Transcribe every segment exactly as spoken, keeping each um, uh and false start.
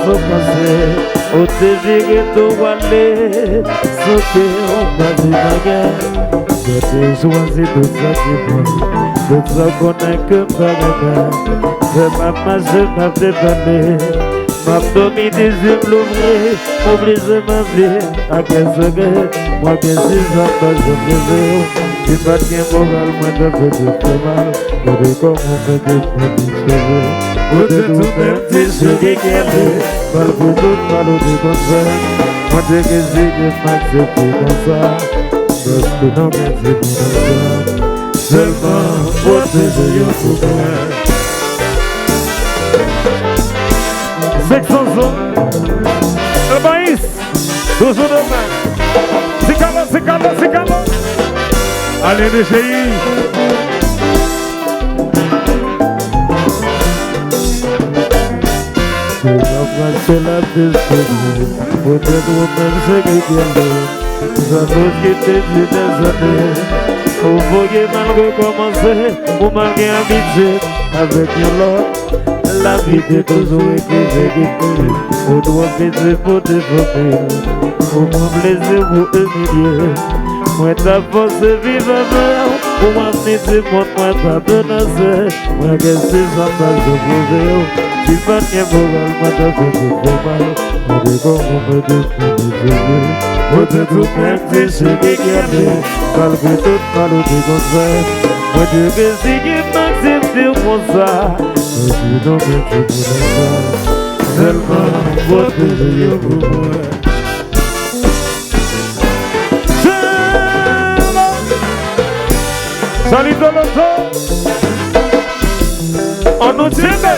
Ou panse ou te vire do w ale, sote ou pa di bagay. Yo te chwazi tout sa ki bon, tout sa w konnen ke m pa renmen. Fè m ap mache, m ap depale, m ap dòmi, de zye m louvri, m oblije m anvi. Ak kè sere, mwen gen sizanm pa janm leve w. Si m pa t gen moral, mwen t ap fè tout fè mal. Gade kòman mwen te fè m cheve. Poutèt ou menm ti cheri kenbe. Malgre tout mal ou te konn fè, mwen te gen zye m aksepte konsa. Paske nou gen ti moun ansanm. Sèlman pwoteje yo pou mwen. Sèk Sonson, Albayis, toujou demen. Sikalo, sikalo, sikalo. Ale de cheyi. Ke la pase la destini, poutèt ou menm se ki kenbe. Sa tout ki te di dèzane, ou voye mal rekòmanse, ou mal gen abitid avèk yon lòt. Lavi te toujou ekri verite, ou twò piti pou te fòme. Ou pran plezi pou imilye. Mwen t ap fòse viv avè w, ou ap ni di mond mwen pa menase. Mwen gen sizanm pa janm pwouve w. Si m pa t gen moral, mwen t ap fè tout fè mal. Gade kòman mwen te fè m cheve. Poutèt ou menm ti cheri kenbe. Malgre tout mal ou te konn fè, mwen te reziye m aksepte w konsa. Paske nou gen ti moun ansanm. Sèlman pwoteje yo pou mwen. Salut Toloto. An nou tyenbe.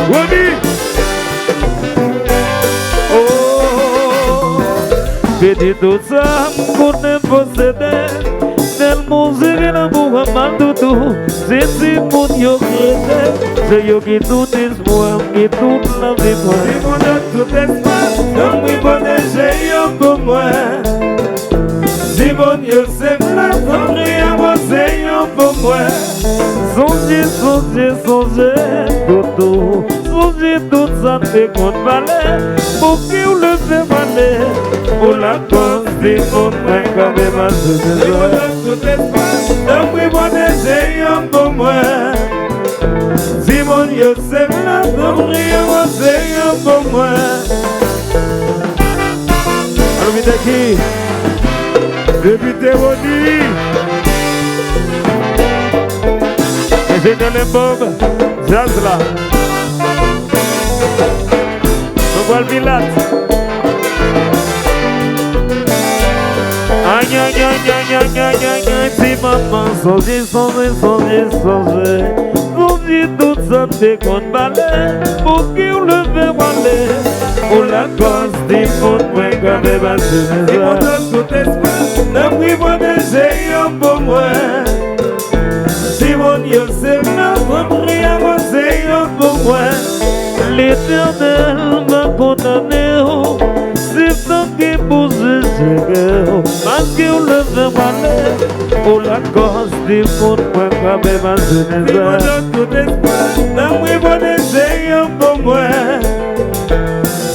Roni. Oh. Pèdi tout sa m konnen posede. Tèlman w sere lanmou an mal toutou. Se timoun yo k rete. Se yo ki tout espwa m, ki tout lavi mwen. Timoun yo tout espwa m, tanpri pwoteje yo pou mwen. Timoun yo se m la, tanpri anboche yo pou mwen. Sonje, sonje, sonje, toutou. Sonje tout sa n te konn pale. Pouki w leve pale? Ou lakòz timoun mwen kanpe pase mizè. Timoun yo tout espwa m, tanpri pwoteje yo pou mwen. Timoun yo se m la, tanpri anboche yo pou mwen. Alò, Miteki, depite Rony, enjenyè Lembòg, djaz la. Nou pral Pilat. Ay, ay, ay, ti manman, sonje, sonje, sonje, sonje. Sonje tout sa n te konn pale, pouki w leve pale? Ou lakòz timoun mwen kanpe pase mizè. Timoun yo tout espwa, tanpri pwoteje yo pou mwen. Timoun yo se m la, tanpri anboche yo pou mwen. Letènèl va kondane w, se tanki pou jije w, paske w leve pale, ou lakòz timoun mwen kanpe pase mizè. Timoun yo tout espwa, tanpri pwoteje yo pou mwen.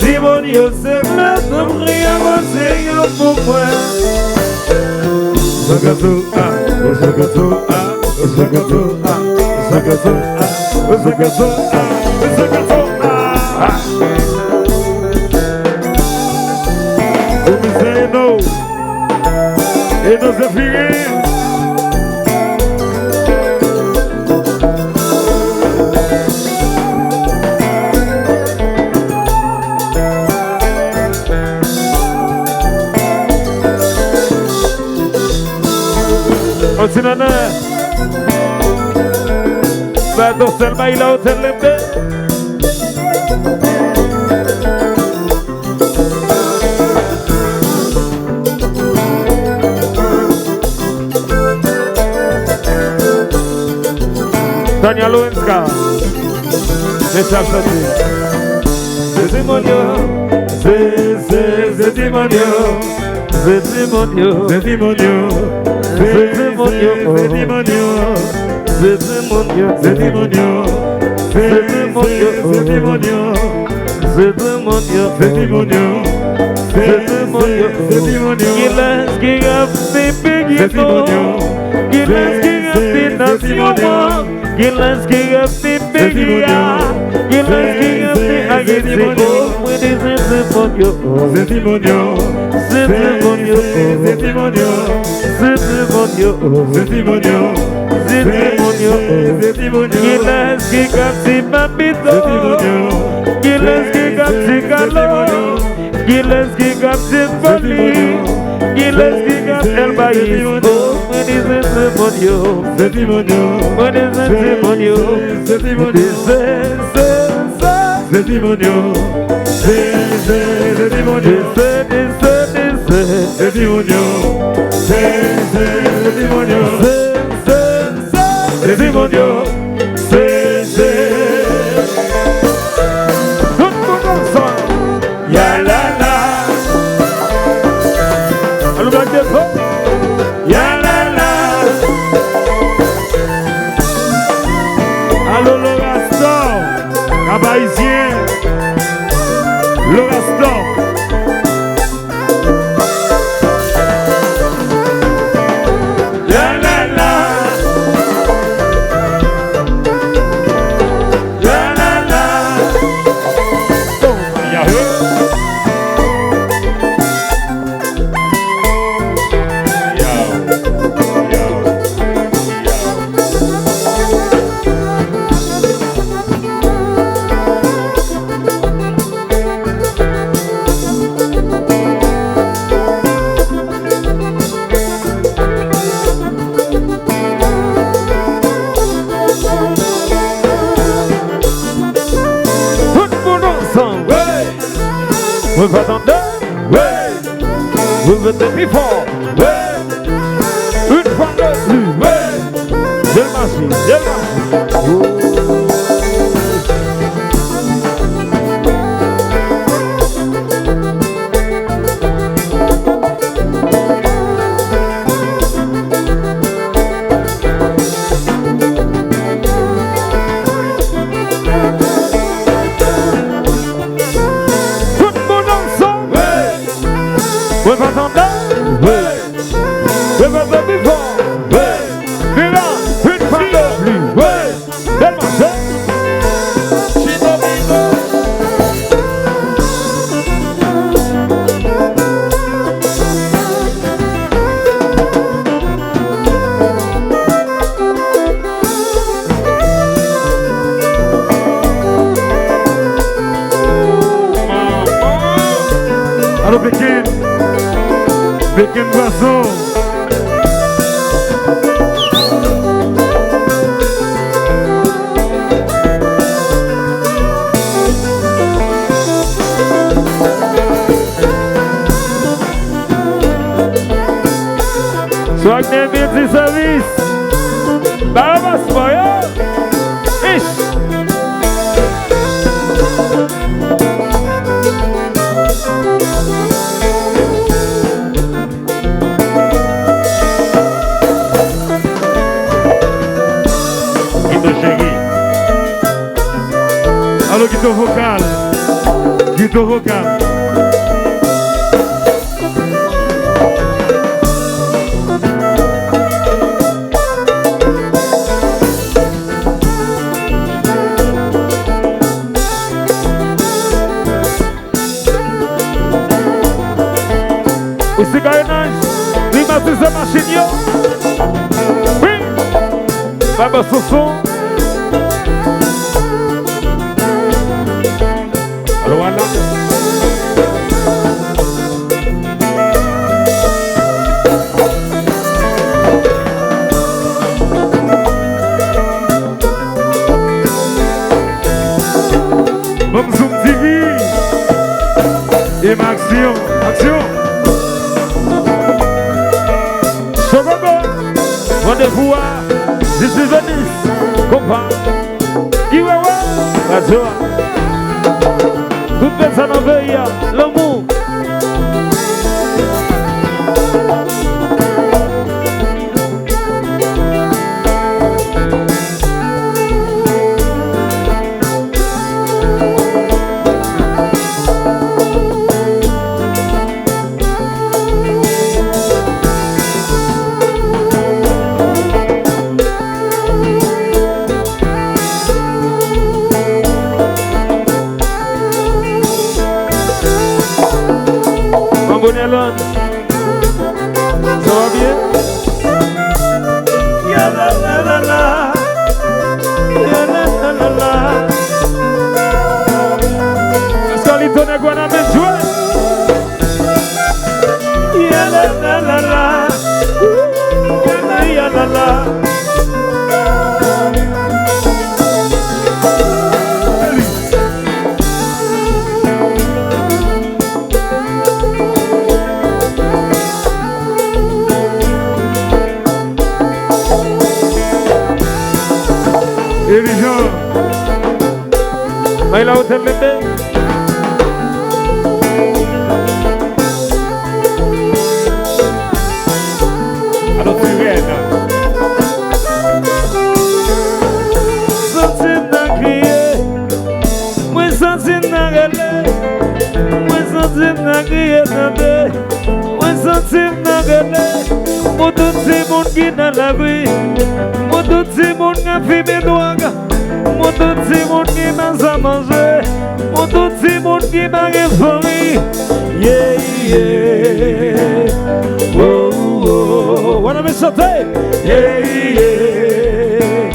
Timoun yo se m la, tanpri anboche yo pou mwen. Zakato a, zakato a, zakato a, zakato a, zakato a, zakato a. Komisè Eno, Eno Zefire. On ti nènè. Ba do sèl bay la otèl Lembe. Tanya Lorenska. Mesye ap chante. Se timoun yo, se, se, se timoun yo. Se timoun yo. Se timoun yo. Se, se, se timoun yo. Se timoun yo. Se timoun yo. Se timoun yo. Se timoun yo. Se timoun yo. Se timoun yo. Se timoun yo. Se timoun yo. Kilès ki ap sipe Gito? Kilès ki ap sipe nasyon an? Kilès ki ap sipe peyi a? Kilès ki ap sipe Ayiti? O, mwen di se timoun yo. Se timoun yo. Se timoun yo. Se timoun yo. Se timoun yo. Se timoun yo. Se timoun yo. Kilès ki ap sipe Papito? Kilès ki ap sipe Kalo? Kilès ki ap sipe Foli? Kilès ki ap sipe El País? O, mwen di se timoun yo. Se timoun yo. Mwen di se timoun yo. Se timoun yo. Se, se, se. Se timoun yo. Se, se, se timoun yo. Se, se, se, se. Se timoun yo. Se, se, se, se timoun yo. Se, se. Tout moun ansanm. Ya la la. Alò, gade fò. Ya la la. Alò, Lorastor. Kap Ayisyen. Lorastor. Ya la la. Ya la la. Oh, ya, oh. Yow, yow, yow. Tout moun ansanm. Wi. Mwen pa tande. Wi. Mwen mete pi fò. Wi. Une fois de plus. Wi. Delmas, Delmas. Tout moun ansanm. Wi. Mwen pa tande. Wi. Mwen pa tande pi fò. Wi. Vin la. Une fois de plus. Wi. Tèlman se. Alo, Peken. Peken, gwazo. Swag de Mil ti sèvis. Ba yo paspò yo. Ish. Gito cheri. Alo, Gito vokal. Gito vokal. Ou si Garenaj, klimatize machin yo. Wi. Baba Sonson. Alò, ala. Banm Zoom T V. E m aksyon. Aksyon. Chokobo. Randevou a, Jezi Venis. Konpa. Ki wè wè. Radyo a. Tout pèp sa nan peyi a. Lanmou. Ay la otèl leve. Alò, sirèn. Santi m nan kriye. Mwen santi m nan rele. Mwen santi m nan kriye, tande. Mwen santi m nan rele. Pou tout timoun ki nan lari. Pou tout timoun k ap fimen dwòg. Pou tout timoun ki pa sa manje. Pou tout timoun ki pa gen fanmi. Yeah, yeah. Oh, oh. Wanna me chante? Yeah, yeah.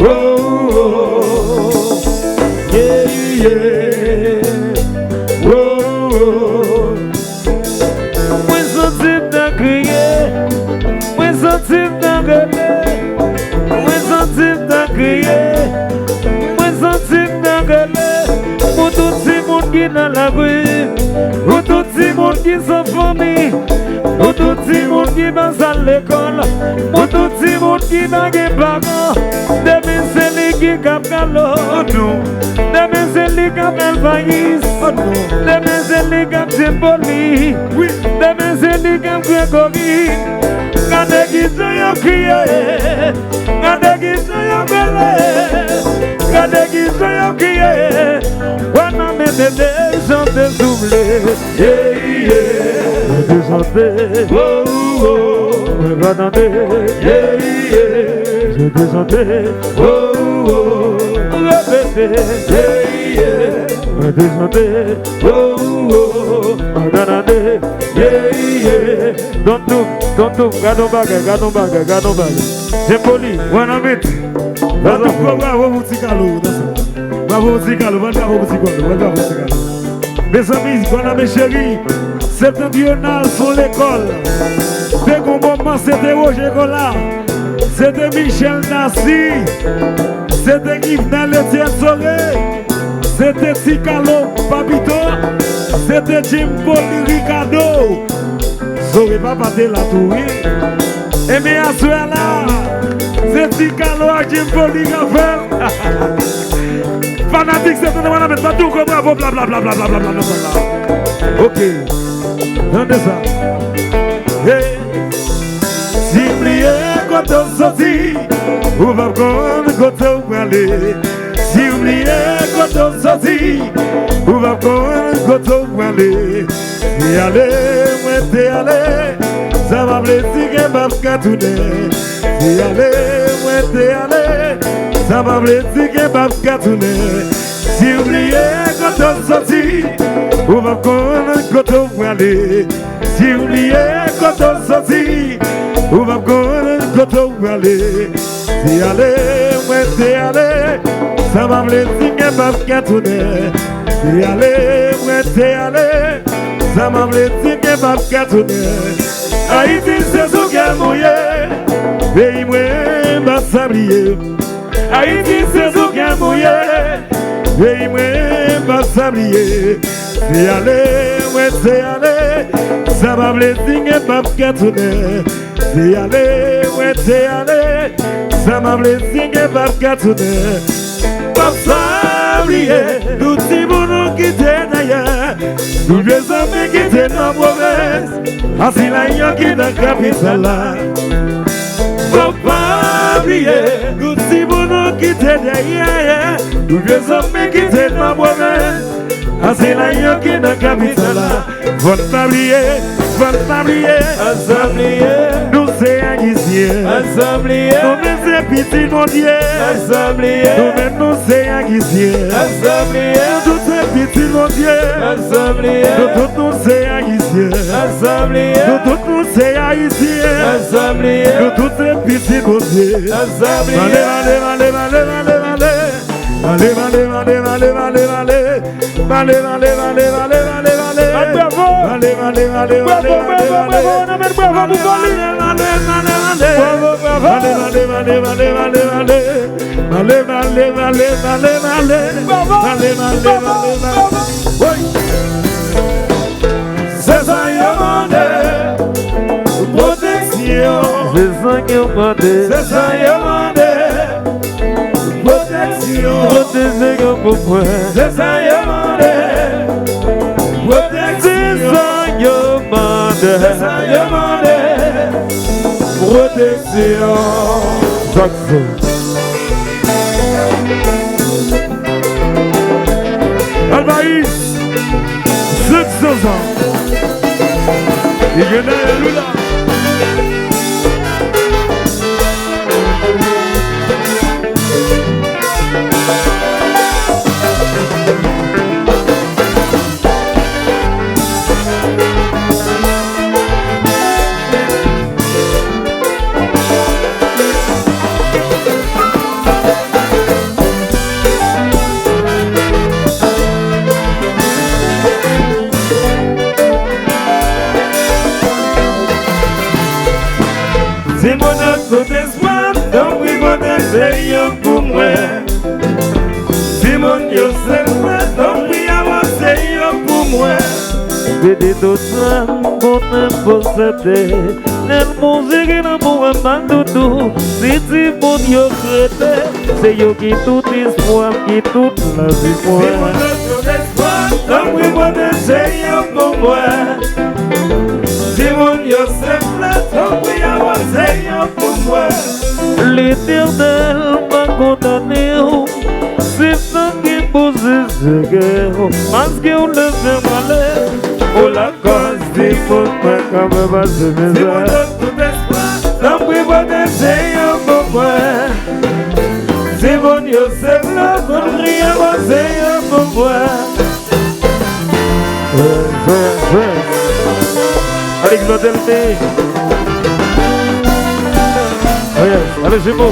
Oh, oh. Yeah, yeah. Oh, oh. Mwen santi m nan kriye. Mwen santi m nan rele. Mwen santi m nan kriye. Mwen santi m nan rele. Pou tout timoun ki nan lari. Pou tout timoun ki san fanmi. Pou tout timoun ki pa sa lekòl. Pou tout timoun ki pa gen paran. Demen se li ki k ap kalo. Oh non. Demen se li k ap envayis. Oh non. Demen se li k ap di poli. Wi. Demen se li k ap Gregori. Gade kijan yo kriye. Gade kijan yo rele. Gade kijan yo kriye. Wè nan men tete chante souple. Yeah, yeah. Mete chante. Oh, oh. Mwen pa tande. Yeah, yeah. Mete chante. Oh, oh. Repete. Yeah, yeah. Mete chante. Oh, oh. Mwen pa tande. Yeah, yeah. Don Touk, Don Touk, gade yon bagay, gade yon bagay, gade yon bagay. Jim Poly, one a minute. Don Touk, bravo pou ti kalo, danse. Bravo pou ti kalo, ban bravo pou ti kalo, ban bravo pou ti kalo. Mezanmi, Guaname cheri, Septentrional se yon lekòl. Te gon moman, se te Roger Colas, se te Michel Nassi, se te Yvenel Etienne Soré, se te Ti Kalo Papito, se te Jim Poly Ricardo. Soré papa te la tou, wi. Ebyen, aswè a la, se Ti Kalo ak Jim Poly k ap fè l. Fanatik se tande mwen nan men, bat tou kò bravo, bla, bla, bla. Ok. Tande sa. Hey. Si w bliye kote w soti, ou p ap konn kote w prale. Si w bliye kote w soti, ou p ap konn kote w prale. Se ale mwen te ale, sa pa vle di ke m p ap ka tounen. Se ale mwen te ale, sa pa vle di ke m p ap ka tounen. Si w bliye kote w soti, ou p ap konn kote w prale. Si w bliye kote w soti, ou p ap konn kote w prale. Se ale mwen te ale, sa pa vle di ke m p ap ka tounen. Se ale mwen te ale, sa pa vle di ke m p ap ka tounen. Ayiti se sou kè mwen ye, peyi mwen m p ap sa bliye. Ayiti se sou kè mwen ye, peyi mwen m p ap sa bliye. Se ale mwen te ale, sa pa vle di ke m p ap ka tounen. Se ale mwen te ale, sa pa vle di ke m p ap ka tounen. M p ap sa bliye tout timoun nou kite dèyè, tout vye zanmi kite nan pwovens, Asilayen ki nan kapital la. M p ap pa bliye tout timoun nou kite dèyè, tout vye zanmi kite nan pwovens, Asilayen ki nan kapital la. Fò n pa bliye, fò n pa bliye, ansanm li ye. Nou se Ayisyen, ansanm li ye. Nou menm se pitit Bondye, ansanm li ye. Nou menm nou se Ayisyen, ansanm li ye. Nou tout se pitit Bondye, ansanm li ye. Nou tout nou se Ayisyen, ansanm li ye. Nou tout nou se Ayisyen, ansanm li ye. Nou tout se pitit Bondye, ansanm li ye. Male, male, male, male, male, male. Male, male, male, male, male, male. Male, male, male, male, male, male. Bat bravo. Male, male, male, male, male, male. Bravo, bravo, bravo. On a met bravo pou Poly. Male, male, male, male. Bravo, bravo. Male, male, male, male, male, male. Male, male, male, male, male. Bravo. Male, male, male, male. Bravo, bravo. Woy. Se sa yo mande. Pwoteksyon. Se sa yo mande. Se sa yo mande. Pwoteksyon. Pwoteje yo pou mwen. Se sa yo mande. Pwoteksyon. Se sa yo mande. Se sa yo mande. Pwoteksyon. Jackson. Albayis. Sèt zan. Li gen dèyè li la. Timoun yo tout espwa, tanpri pwoteje yo pou mwen. Timoun yo se frè, tanpri avanse yo pou mwen. Bebe tout sa, bon enpozante. Nèl Bondye ki nan pou wè mal doudou. Si timoun yo krete, se yo ki tout espwa, ki tout lavi mwen. Timoun yo tout espwa, tanpri pwoteje yo pou mwen. Timoun yo se flè, tanpri avanse yo pou mwen. Letènèl pa kondane w, se sa ki poze sèkè w. Paske w leve malè, w lakòz timoun mwen ka fè pase mizè. Timoun yo tout espwa, tanpri pwoteje yo pou mwen. Timoun yo se flè, tanpri avanse yo pou mwen. Yes, yes, yes. Alex Barthelemy. Oh yes, ale Jimo.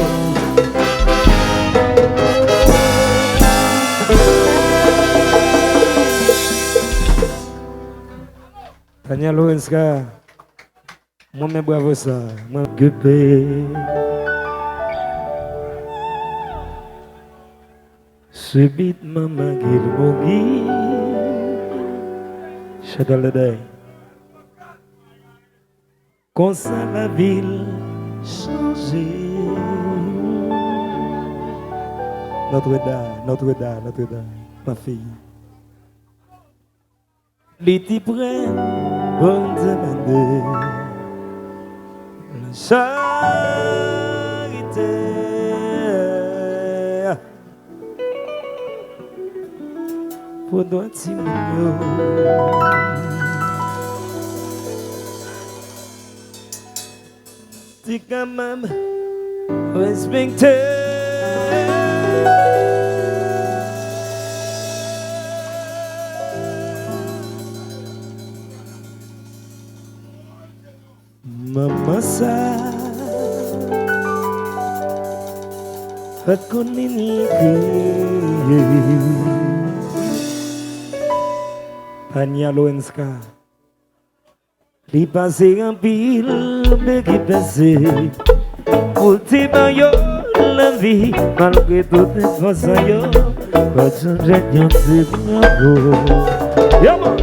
Tania Lorenska. Mwen men bravo sa. Mwen gepe. Subitman Magil mouri. Chadal Dèdè. Konsa lavi l chanje. Notre Dame, Notre Dame, Notre Dame, ma fille. Li te pran Bondye mande l charite pou dwa timoun yo. Ti kanmenm respekte. Manman sa pa t konn li ni kriye. Tania Lorenska. Li pase anpil, men ki pase pou l te ba yo lavi, malgre tout enfòs sa yo, pa t janm jwenn yon ti bravo. Yeah, man.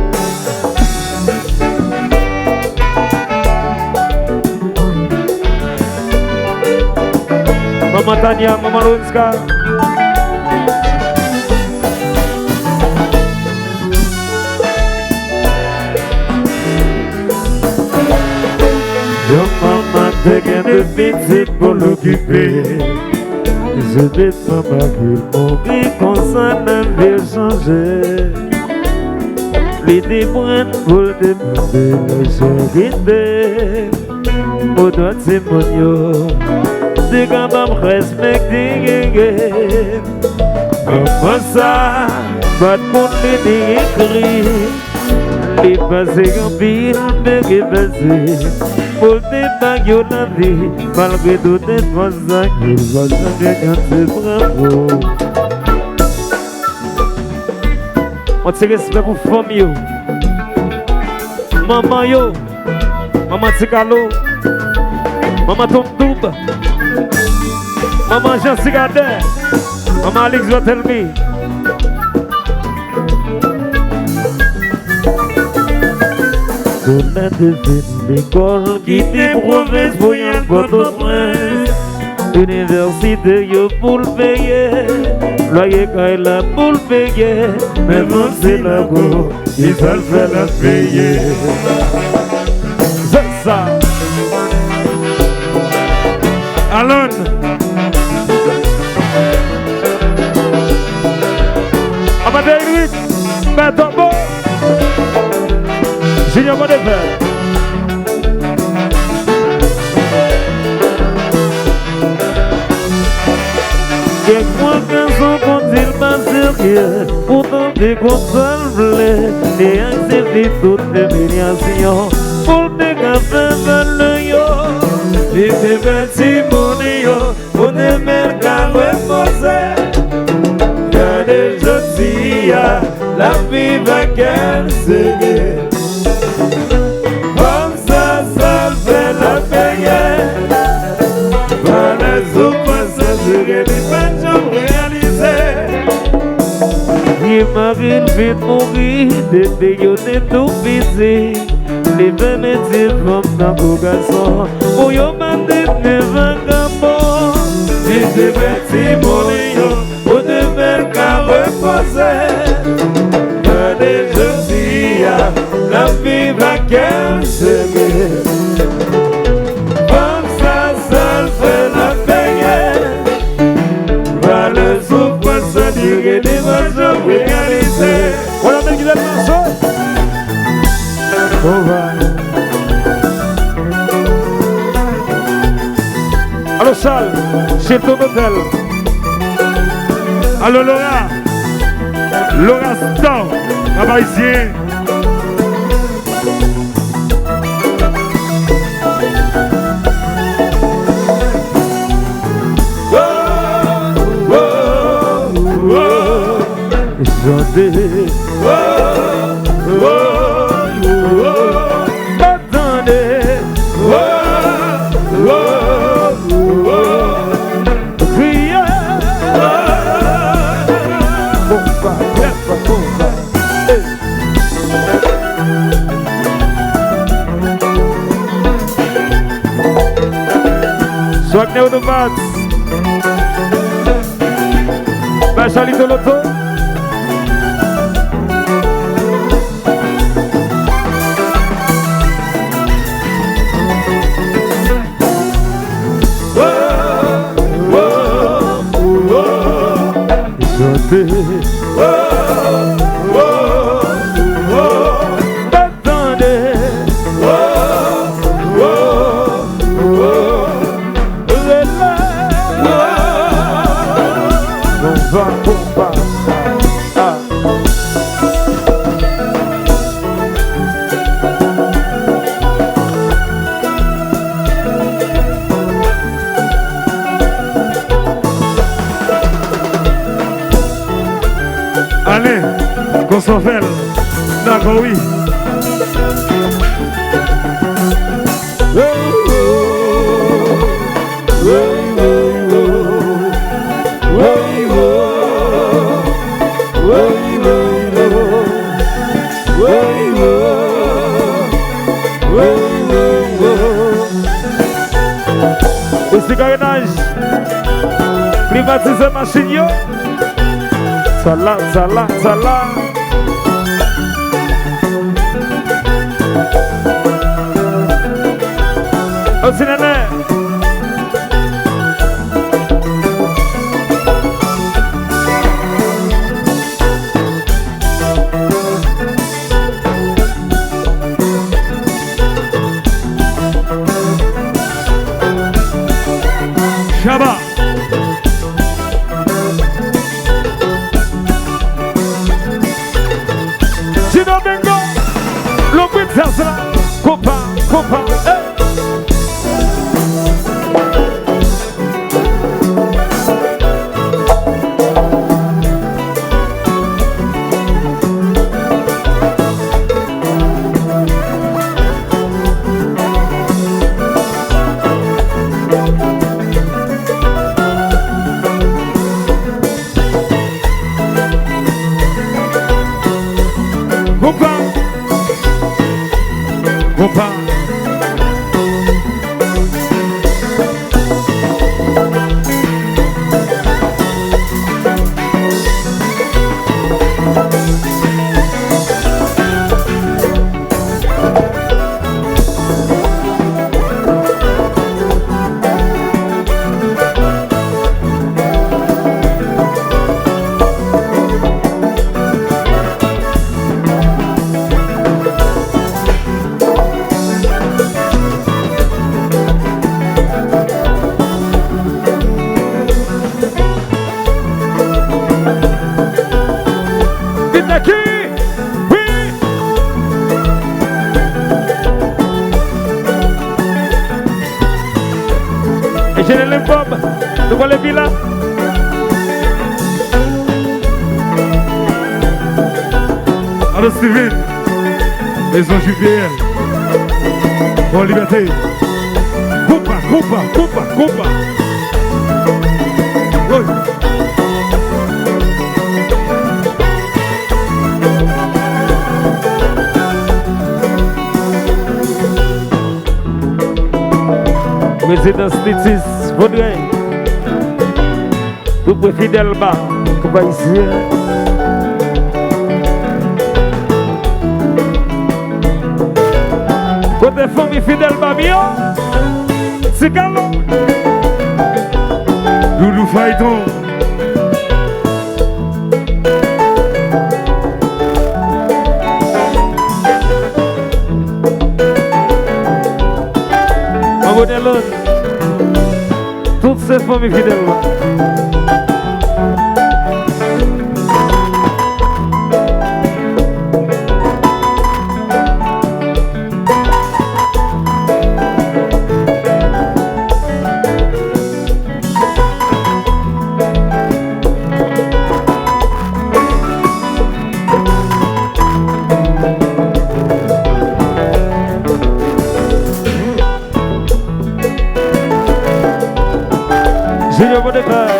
Manman Tania, manman Lorenska. Yon manman te gen de pitit pou l okipe. Jounen manman li mouri konsa lavi l chanje. Li te pran pou l te mande lè charite. Pou dwa timoun yo te kapab respekte. Manman sa pa t konn li ni ekri. Li pase anpil, men ki pase pou l te ba yo lavi, malgre tout enfòs sa yo, pa t janm jwenn yon ti bravo. Yon ti respè pou fanmi yo. Manman yo. Manman Ti Kalo, manman Tom Doub, manman Jan Sigadè, manman Alix Barthelemy. Douna te fin lekòl, kite pwovens pou y al Pòtoprens. Inivèsite yo pou l peye, lwaye kay la pou l peye, men manti la ko, ki sa l fè l ap peye. Zè sa. Alan. Amadè Eric. Mèt Anbo. Junior Godefroid. Kèk fwa gason konn di l pa serye, poutan se konsa l vle. Li aksepte tout imilyasyon pou l te ka fè valè yo. Li te fè timoun yo pou demen l ka repoze. Gade jodi a, l ap viv ak kè l sere. Fanm sa, sa l fè l ap peye. Valè soufrans sa, sere li pa t janm reyalize. Vye mari l vin mouri depi yo te tou piti. Li fè metye fanm tankou gason pou yo pa te vin vagabon. Li te fè timoun yo pou demen l ka repoze. Gade jodi a, l ap viv ak kè l sere. Fanm sa, sa l fè l ap peye. Valè soufrans sa, li rele manzè reyalize. Voilà, men ki bèl mòso. Alright. Alo Charles, Chilton Hotel. Alo Laura, Laura Star, Cap Haïtien. Chante. Tande. Kriye. Konpa, konpa, konpa. Hey. Swag Neonomats. Bay Charlito Loto. Chante. Tande. Rele. Konpa, konpa. Ah. Ale, konsa w fè l. Dakò, wi. Osi karenaj, klimatize machin yo. Sa la, sa la, sa la. Osi nènè. Shabba. Ti Domingo, look with Tesla, Copa, Copa, hey. Konpa. Nèki! Wi! Eugène Lembòb, nou pral epi la. Alò, Steven, Maison J P L. Bon, Liberté. Koupa, koupa, koupa, koupa. Woy. Prezidans Titus Vaudrey. Tou pre Fidelma, koup ayisyen. Kote fanmi Fidelma m yo? Ti Kalon. Doudou Fayton. Manbo Delon. Tout se fanmi Fidelma. Junior Bonnefer.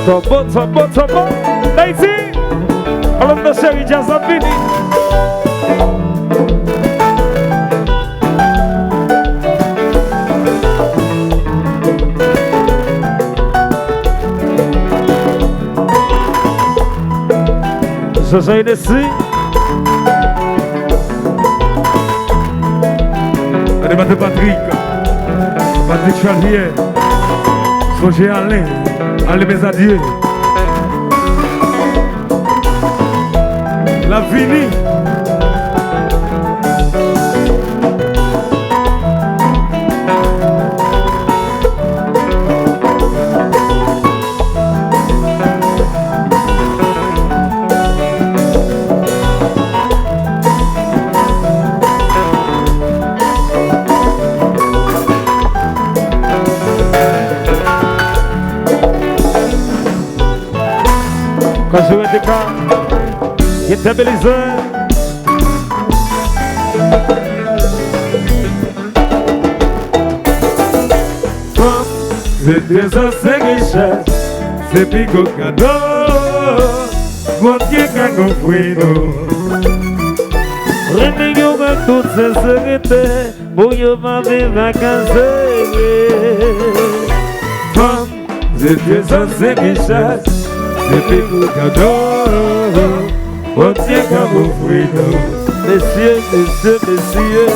Twò bon, twò bon, twò bon. Dayiti. Alò, cheri, djaz ap vini. Jean-Jean Hennessy. Animatè Patrick. Patrick Chalvier. Sonje Alen. Alen mes adieux. L ap vini. Kanjou Endeka, Gentè Belize. Fanm, se trezò, se richès, se pi gwo kado Bondye ka ofri nou. Renmen yo ak tout senserite, pou yo pa viv ak anseye. Fanm, se trezò, se richès, se pi gwo kado Bondye ka ofri nou. Mesye, mesye, mesye.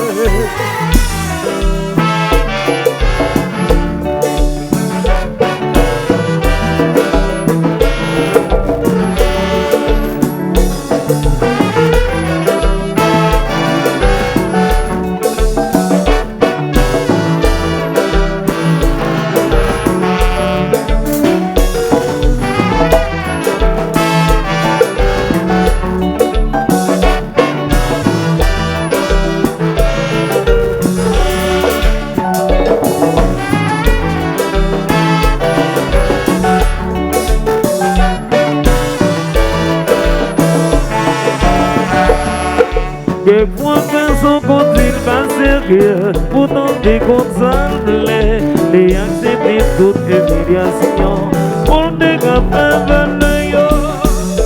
Kèk fwa, gason konn di l pa serye, poutan li konn sa l vle, li aksepte tout imilyasyon pou l te ka fè valè yo.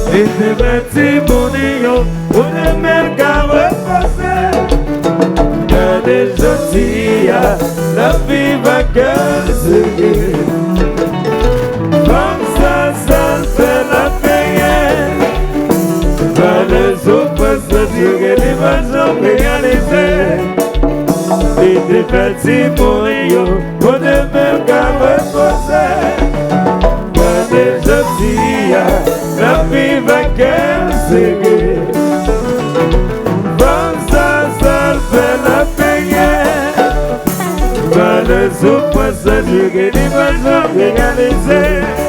Li te fè timoun yo pou demen l ka repoze. Gade jodi a, l ap viv ak kè l sere. Fanm sa, sa l fè l ap peye. Valè soufrans sa, diri li pa janm reyalize. Li te fè timoun yo pou demen l ka repoze. Gade jodi a, l ap viv ak kè l sere. Fanm sa, sa l fè l ap peye. Valè soufrans sa, diri li pa janm reyalize.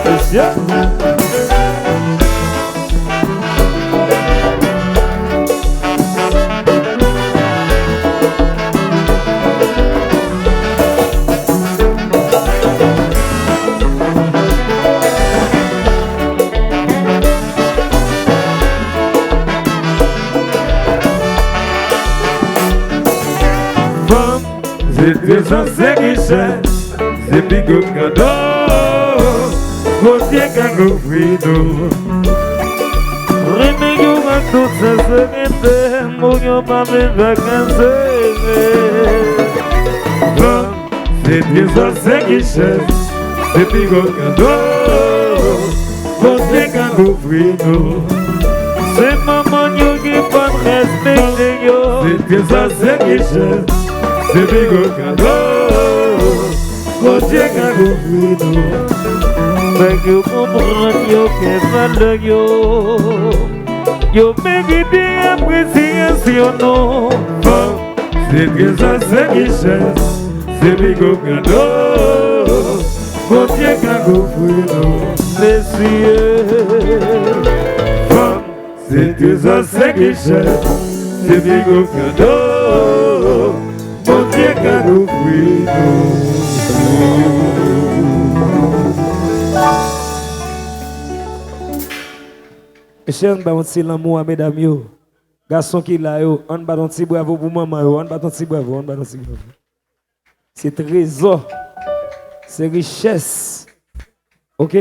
Mesye. Sa se richès, se pi gwo kado Bondye ka ofri nou. Renmen yo ak tout senserite, moun yo pa vin vakase. Fanm, se trezò, se richès, se pi gwo kado Bondye ka ofri nou. Se manman yo ki pa respekte yo. Se trezò, se richès, se pi gwo kado Bondye ka ofri nou. Fè yo konprann yo gen valè yo. Yo merite apresyasyon nou. Fanm, se trezò, se richès, se pi gwo kado Bondye ka ofri nou. Mesye, fanm, se trezò, se richès, se pi gwo kado Bondye ka ofri nou. Mesye, ann ba yon ti lanmou a medam yo. Gason ki la yo, ann bat yon ti bravo pou manman yo, ann bat yon ti bravo, ann bat yon ti bravo. Se trezò, se richès. Ok?